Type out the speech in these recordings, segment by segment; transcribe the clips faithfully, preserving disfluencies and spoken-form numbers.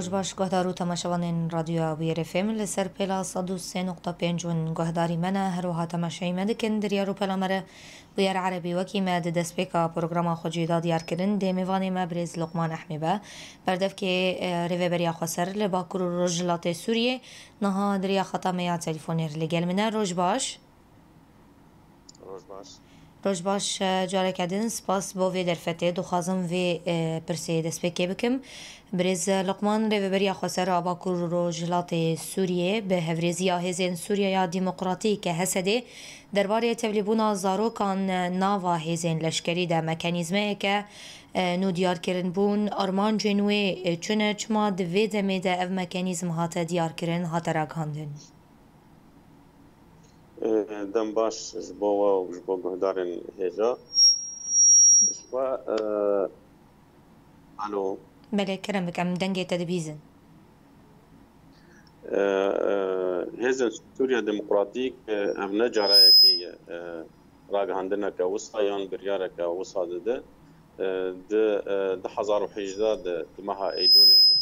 Roj baş, guhdar û temaşevanên Radyoya Bûyerê F M, li ser pêla sed û sê nokta pênc hûn guhdarî me ne, her wiha temaşeyî me dikin. Di rêya rûpela me re Bûyer Erebî, wekî me di destpêka programa xwe jî da diyarkirin, dê mêvanê me birêz Luqman Ehmî be, berdevkê, e, Rêveberiya Xweser li Bakur û Rojhilatê Sûriyê, niha di rêya xeta me ya telefonê re li gel min e. Roj baş. Roj baş. Roj baş, e, careke din spas bo vê derfetê. Dixwazim vê, e, pirsê destpêkê bikim. Birêz Luqman, Rêveberiya Xweser a Bakur û Rojhilatê Sûriyê, bi hevrêziya Hêzên Sûriyeya Demokratîk, H S D'ê, derbarê tevlîbûna zarokan nava hêzên leşkerî de mekanîzmeyeke, e, nû diyarkirin bûn. Armancên wê, e, çi ne? Çima di vê demê de ev mekanîzm hate diyarkirin, hate ragihandin? Dem baş ji bo we û ji bo guhdarên hêja. Ji xwe, e, alo. Belê, kerem bikim, dengê te dibîzin. E, e, Hêzên Sûriya Demokratîk, e, ev ne cara yekê ye, e, ragihandineke wisa yan biryareke wisa dide. E, di, e, du hezar û hejdeh de, di meha Eylûlê de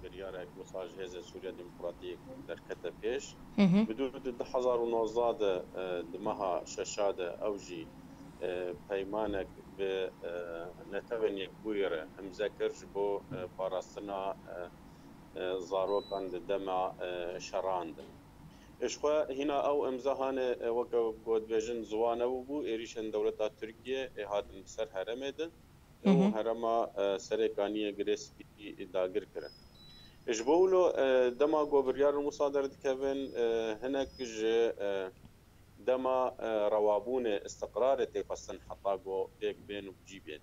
biryarek wisa ji Hêzên Sûriya Demokratîk derkete pêş. Hı hı. Bi dû di du hezar û nozdeh de, e, di meha şeşa de ew jî, e, peymanek bi, e, Netewên Yekbûyî re imze kir ji bo, e, parastina, e, e, zarokan di dema, e, şeran de. Ji xwe hîna ew imza hane, e, weke ku dibêjin ziwa nebûbû, êrîşên dewleta Tirkiyê ê hatin bi ser herêmê de. Hı hı. Û herêma, e, Serêkaniyê Girê Spî dagir kirin. Ji bo wilo, e, dema ku biryarên wisa derdikevin, e, hinek ji, e, dema, e, rewabûnê, istiqrarê tê xwestin heta ku pêk bên û bi cî bên.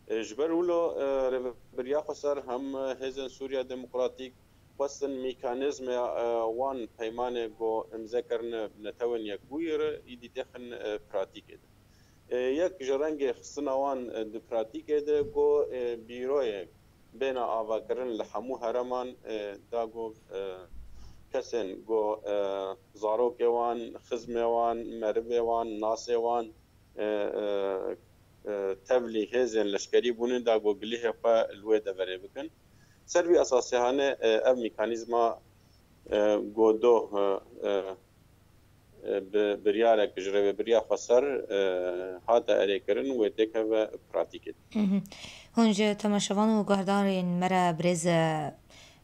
E, ji ber wilo, e, Rêveberiya Xweser hem, e, Hêzên Sûriya Demokratîk xwestin mekanîzmê, e, wan peymanê ku imze kirine bi Netewên Yekbûyî re îdî têxin, e, pratîkê de. E, yek ji rengê xistina wan, e, di pratîkê de ku, e, bîroyek bêne avakirin li hemû herêman, e, da ku, e, kesên ku, e, zarokê wan, xizmê wan, merivê wan, nasê wan, e, e, e, tevlî hêzên leşkerî bûne da ku gilihê xwe li wê deverê bikin. Ser vî esasê hane, e, ev mekanîzma, e, ku doh, e, e, e, bi biryarek ji Rêveberiya Xweser, e, hate erêkirin, wê têkeve pratîkê. Hı hı. Hûn ji temaşevan û guhdarên me re birêz,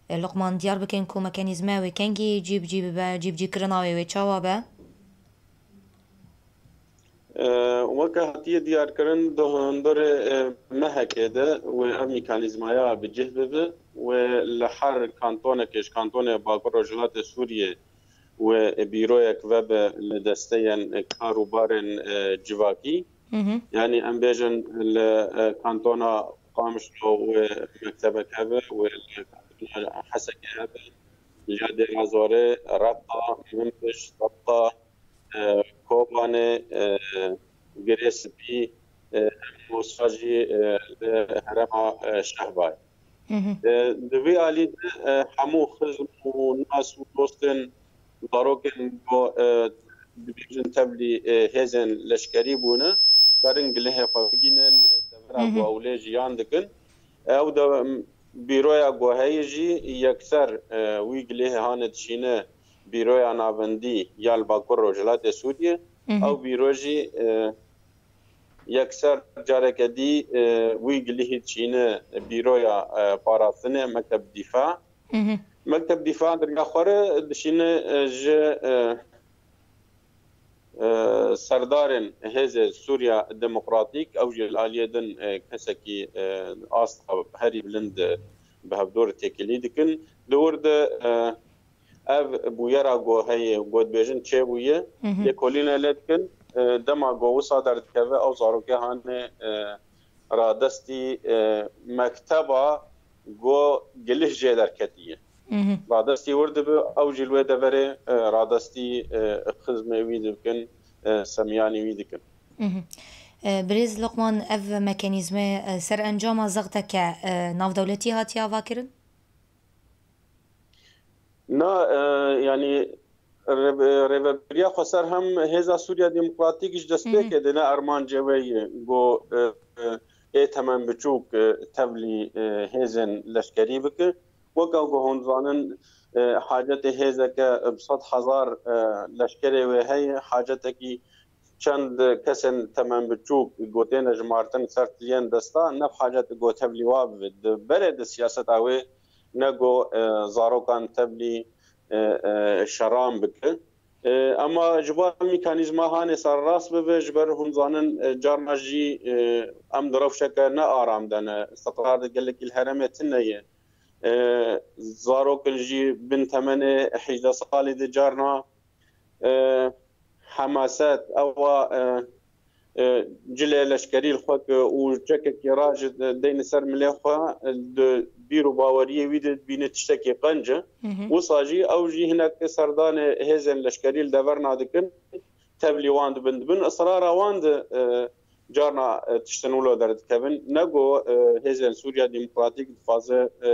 e, Luqman diyar bikin ku mekanîzme wê kengî cî bi cî bibe, cîbicîkirina wê wê çawa be? E, weke hatiye diyarkirin, di hundirê, e, mehekê de wê ev mekanîzmaya bi cih bibe, wê li her kantonekê ji kantonê Bakur Rojhilatê Sûriyê wê bîroyek vebe li desteyên kar û barên, e, civakî. Hı hı. Yanî em bêjin li, e, kantona Qamişlo wê mektebek hebe, wê li kantona Hesekê hebe, li ya Dêrazorê, Reqa, Minbiş, Tabqa, e, Kobanê, e, Girê Spî, e, hem wisa jî, e, li herêma, e, Şehbayê. Hı hı. E, di vî alî de, e, hemû xizm û nas û dostên zarokên ku, e, dibêjin tevlî, e, hêzên leşkerî bûne, karin gilihê xwe bigînin, e, devera Hı hı. ku ew lê jiyan dikin. Ew de, m, bîroya ku heye jî yekser, e, wî gilihê hane dişîne bîroya navendî ya li Bakur Rojhilatê Sûriyê. Hı hı. Ew bîro jî, e, yekser careke dî, e, wî gilihî dişîne bîroya, e, parastinê, Mekteb Dîfa. Hı hı. Mekteb Dîfa di riya xwe re dişîne, e, ji, e, e, serdarên Hêzê Sûriya Demokratîk, ew jî li aliyê din, e, kesekî, e, asta herî bilind, e, bi hevdor têkilî dikin. Di wir de, e, ev bûyera ku heye, ku dibêjin çêbûye, Hı hı. lêkolîne lê dikin. E, dema ku wisa derdikeve, ew zarokê hane, e, radestî, e, mekteba ku gilih jê derketiye. Hı hı. Radestî wir dibe, ew jî li wê deverê, e, radestî, e, xizmê wî dikin, e, semiyanî wî dikin. Hı hı. E, Birêz Luqman, ev mekanîzme, e, ser encama zexteke, e, navdewletî hatiye avakirin? Na, e, yanî rê-, Rêveberiya Xweser hem Hêza Sûriya Demokratîk ji Hı hı. destpêkê de ne armancê wê ye ku, e, e, ê temen biçûk, e, tevlî, e, hêzên leşkerî bike. Weke ku hûn zanin, e, hacetê hêzeke bi sed hezar, e, leşkerê wê heye, hacetekî çend kesên temenbiçûk ku têne jimartin ser tiliyên desta, ne hacet ku tevlî wa bibe. Di berê di siyaseta wê ne ku, e, zarokan tevlî, e, e, şeran bike. E, ema ji bo mîkanîzma hanê serrast bibe, ji ber hûn zanin, e, carna jî, e, em di rewşeke ne aram de ne, istiqrar di gelekî li herêmê tune ye. E, zarokin jî bin temenê hejde salî de carna, e, hemaset, ewa, e, e, cilê leşkerî li xwe ke û çekekî raje de-, deyne ser milê xwe, e, di bîr û baweriyê wî de dibîne tiştekî qenc e. Hı hı. Wisa jî ew jî hinek serdanê hêzên leşkerî li deverna dikin, tevlî wan dibin, dibin israra wan de, e, carna, e, tiştin wilo derdikevin. Ne ku, e, hêzên Sûriya Demokratîk dixwaze, e,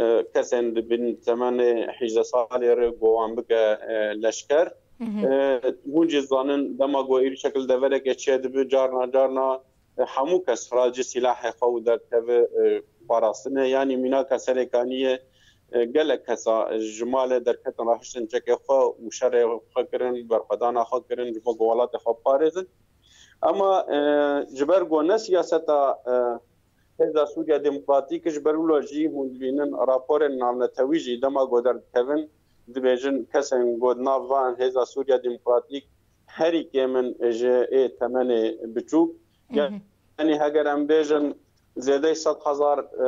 e, kesên di bin temenê hejde salê re ku wan bike, e, leşker. Hı hı. E, hûn jî zanin dema ku êrîşek li deverekê çêdibe, carna carna, e, hemû kes racî sîlahê xwe û derdikeve, e, parastinê. Yanî mînaka Serêkaniyê, e, gelek kesa ji malê derketin, rahiştin çekê xwe û şerê xwe kirin, berxwedana xwe kirin, ji bo ku welatê xwe biparêzin. Ema, e, ji ber ku ne siyaseta, e, Hêza Sûriya Demokratîk ji ber wilo jî hûn dibînin raporên navnetewî jî dema ku derdikevin, dibêjin kesên ku di nav van Hêza Sûriya Demokratîk herî kêm in ji ê temenê biçûk. Hı hı. Yanî heger em bêjin zêdeyî sed hezar, e,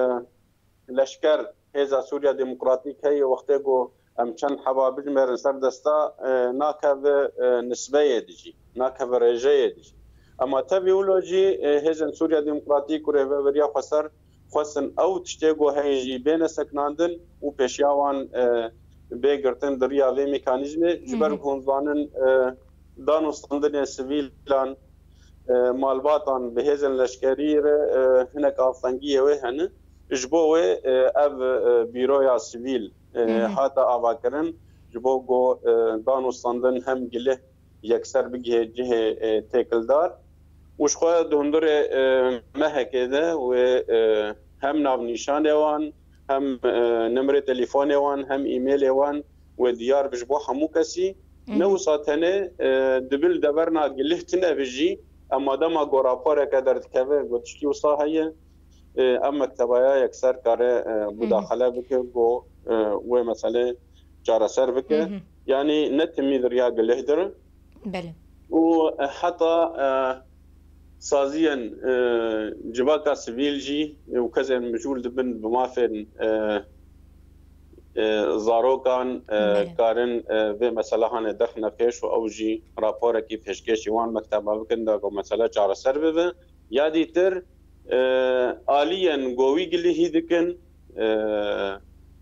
leşker Hêza Sûriya Demokratîk heye, wextê ku em çend heba bijmêrin ser desta, e, nakeve, e, nisbeyê de jî, nakeve rêjeyê de jî. Ema tevî wilo jî, e, hêzên Sûriya Demokratîk û Rêveberiya Xweser xwestin ew tiştê ku heye jî bêne sekinandin û pêşiya wan, e, bê girtin di riya vê mekanîzmê. Ji ber Hı hı. ku hûn zanin, e, danûstandinê sivîlan, e, malbatan bi hêzên leşkerî re, e, hinek astengiyê wê hene. Ji bo wê, e, ev, e, bîroya sivîl, e, Hı hı. hate avakirin, ji bo ku, e, danûstandin hem gilih yekser bigihê cihê, e, têkildar. Û ji xwe di hundirê, e, mehekê de wê, e, hem navnîşanê wan, hem, e, nimrê telîfonê wan, hem îmêlê wan wê diyar bi ji bo hemû kesî. Hı hı. Ne wisa tenê, e, dibe li deverna gilih tune be jî, ema dema ku raporeke derdikeve, ku tiştî wisa heye, e, ev mekteba ya yekser kare, e, Hı hı. mudaxele bike, ku, e, wê meselê çareser bike. Hı hı. Yanî ne timî di riya gilih de re. Belê. Û, e, heta, e, saziyên, e, civaka sivîl jî, e, û kesên mijûl dibin bi mafên, e, e, zarokan, e, Belê. karin, e, vê mesele hanê derxine pêş û ew jî raporekî pêşkêşî wan mekteba bikin de ku mesele çareser bibe. Ya dîtir, e, aliyên ku wî gilihî dikin, e,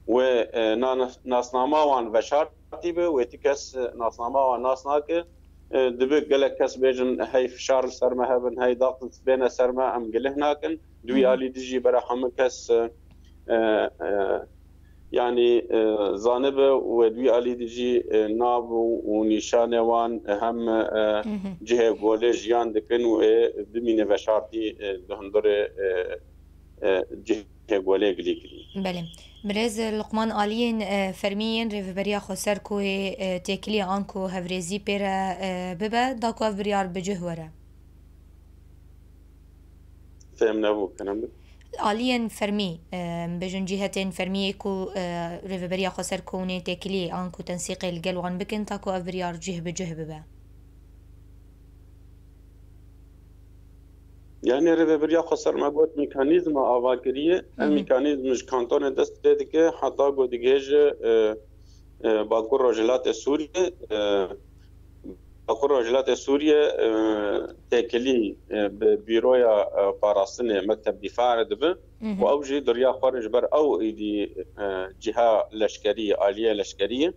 wê, e, na-, nasnama wan veşartî be, wê ti kes nasnama wan nas nake. E, dibe gelek kes bêjin, hey fişar li ser me hebin, hey daxil bêne ser me, em gilih nakin. Di wî Hı hı. alî dijî bera hemû kes, e, e, e, yanî, e, zanibe û di wî alî dijî, e, nav û, û nîşanê wan hem, e, Hı hı. cihê golê jiyan dikin û ê bimîne veşartî, e, di hundirê, e, e, cihê golê gilî kirî. Belê. Birêz Luqman, aliyên, e, fermî yên Rêveberiya Xweser ku ê, e, têkilî anku hevrêzî pê re, e, bibe, da ku ev biryar bi cih were? Fêm nebû, kirin bi. Aliyên fermî, e, em bêjin cîhetên fermî yê ku, e, Rêveberiya Xweser ku hûn ê têkilî anku tensîqê li gel wan bikin, ta ku ev biryar cih bi cih bibe. Yanî Rêveberiya Xweser me got mekanîzma ava kiriye. Ev Hı hı. mekanîzm ji kantonê dest pê dike, heta ku digihêje, e, e, Bakur Rojhilatê Sûriyê, e, Bakur Rojhilatê Sûriyê, e, têkilî, e, bi Bîroya, e, Parastinê Mekteb Dîfa re dibe Hı hı. û ew jî di riya xwe re ji ber ew êdî, e, ciha leşkerî, aliyê leşkerî ye.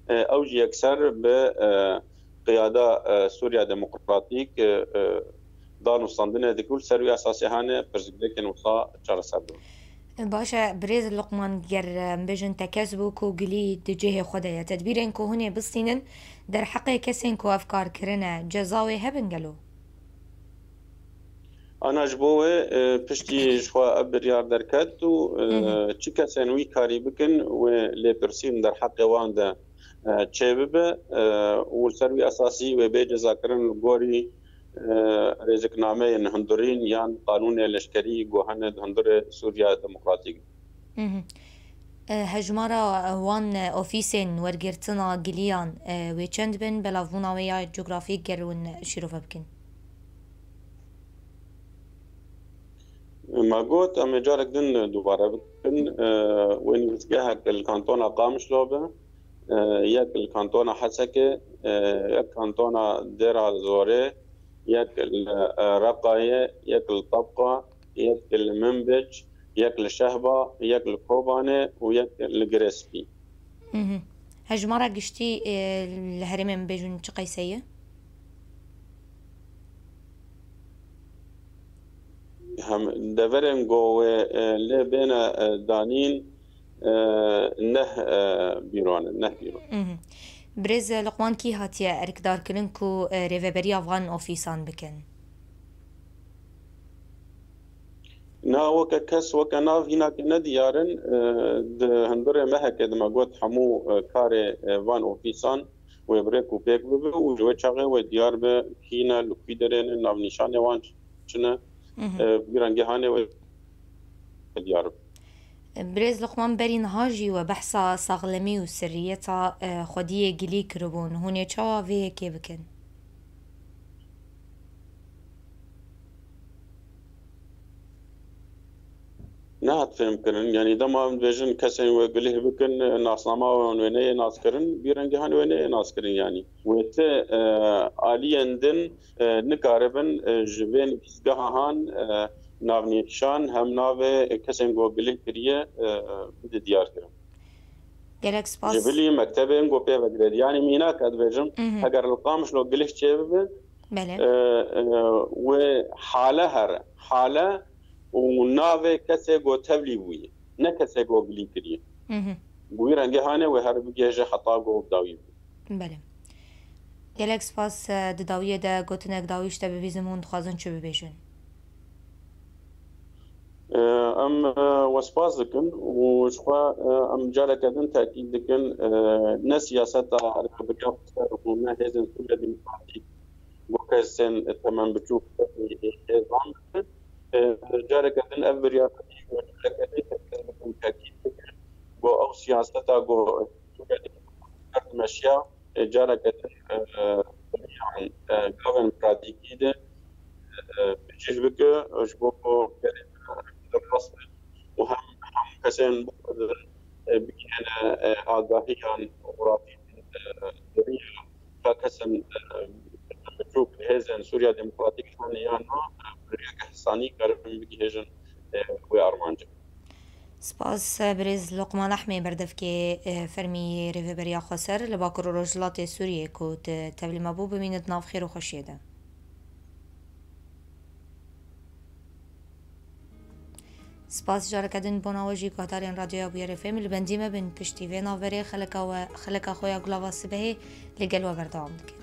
E, ew jî yekser bi, e, qiyada, e, Sûriya Demokratîk, e, e, danûstandinê dike û li ser wî esasê hane pirsgirêkên wisa çareser bibin. Baş e, birêz Luqman, ger, em bêjin tekez bû ku gilî di cihê xwe de ye. Tedbîrên ku hûn ê bistînin derheqê kesên ku ev kar kirine, ceza wê hebin gelo? Ana ji bo wê, e, piştî ji xwe ev biryar derket û, e, Hı hı. çi kesên wî karî bikin, wê lêpirsîn derheqê wan de, e, çêbibe, e, û li ser wî esasî wê bê cezakirin li gorî, e, rêziknameyên hundirîn yan qanûnê leşkerî ku hene di hundirê Sûriya Demokratîk de. Hı hı. E, hejmara wan ofîsên wergirtina giliyan, e, wê çend bin, belavbûna wê ya cografîk ger hûn şîrove bikin? Me got, em ê carek din dubare bikin. E, wê nivîsgehek li kantona Qamişlo be, e, yek li kantona Hesekê, e, yek kantona Dêra Zorê, yek li, e, Reqayê, yek li Tebqa, yek li Minbic, yek li Şehba, yek li Kobanê û yek li Girêspî. Mhm. Hejmara giştî, e, li herêmê min bêjin çi qeyse ye? Hem deverên ku wê, e, lê bêne, e, danîn, e, neh, e, bîro ne, neh bîro. Mhm. Birêz Luqman kî hatiye erkdarkirin ku, e, rêveberiya van ofîsan bikin? Na, weke kes, weke nav hînakê nediyar in. E, di hundirê mehekê de me got hemû, e, karê, e, van ofîsan wê bi rêk û pêk bibe û ji wê çaxê wê diyar be kî ne, li kwî derê ne, navnîşanê wan çi ne. Mhm. E, bi rengê hanê wê diyar be. Birêz Luqman, berî niha jî we behsa saxlemî û sirriyeta, e, xwediyê gilî kiribûn. Hûn ê çawa vê yekê bikin? Nehat fêhmkirin. Yanî dema em dibêjin kesên wê gilih bikin, nasnama wan wê neyê naskirin, bi rengê hanê wê neyê naskirin yanî. Wê ti, e, aliyên din, e, nikaribin, e, ji vê nivîsgeha han, e, navnîşan hem navê kesên ku gilih kiriye, e, bide diyarkirin. Gelek spas. Ji bilî mektebên ku pê vegirê. Yanî mînak ez dibêjim, Mhm. eger li Qamişlo gilih çêbibe, Belê. e, e, wê hale here. Hale û navê kesê ku tevlî bûye. Ne kesê ku gilî kiriye. Mhm. Bi wî rengê hanê wê here bigihêje heta ku dawî bû. Belê. Gelek spas, e, di dawiyê de gotinek dawî ji te bibîzim, hûn dixwazin çi bibêjin? E, em, e, we spas dikin û ji xwe, e, em careke din tekîd dikin, e, ne siyaseta rêveberiya xweser û ne hêzên Sûriya Demokratîk bo kesên temenbiçûk hêzan bikin. E, careke din ev biryar, careke din tekîd bikin, tekîd bikin ku ew siyaseta ku Sûriya Demokratîk dimeşiya, e, careke din, e, e, gavên pratîkî de, e, bi cih bike, ji bo ku gelê me hem derbas be û hem, hem kesên bixwazin, e, bigihêne, e, agahiyan xurafî, e, derî ya ka kesên, e, biçûk hêzên Sûriya Demokratîk hene yan na, e, bi rêyeke hesanî karibin bigihêjin, e, wê armancê. Spas, birêz Luqman Ehmê, berdevkê, e, fermî Rêveberiya Xweser li Bakur û Rojhilatê Sûriyê ku tu tevlî me bû, bimînit nav xêr û xweşiyê de. Spas careke din bona we jî guhdarên Radyoya Bûyer F M, li bendî me bin, piştî vê navberê xeleka we, xeleka xwe ya Gulava Sibehê li gel we berdewam dikin.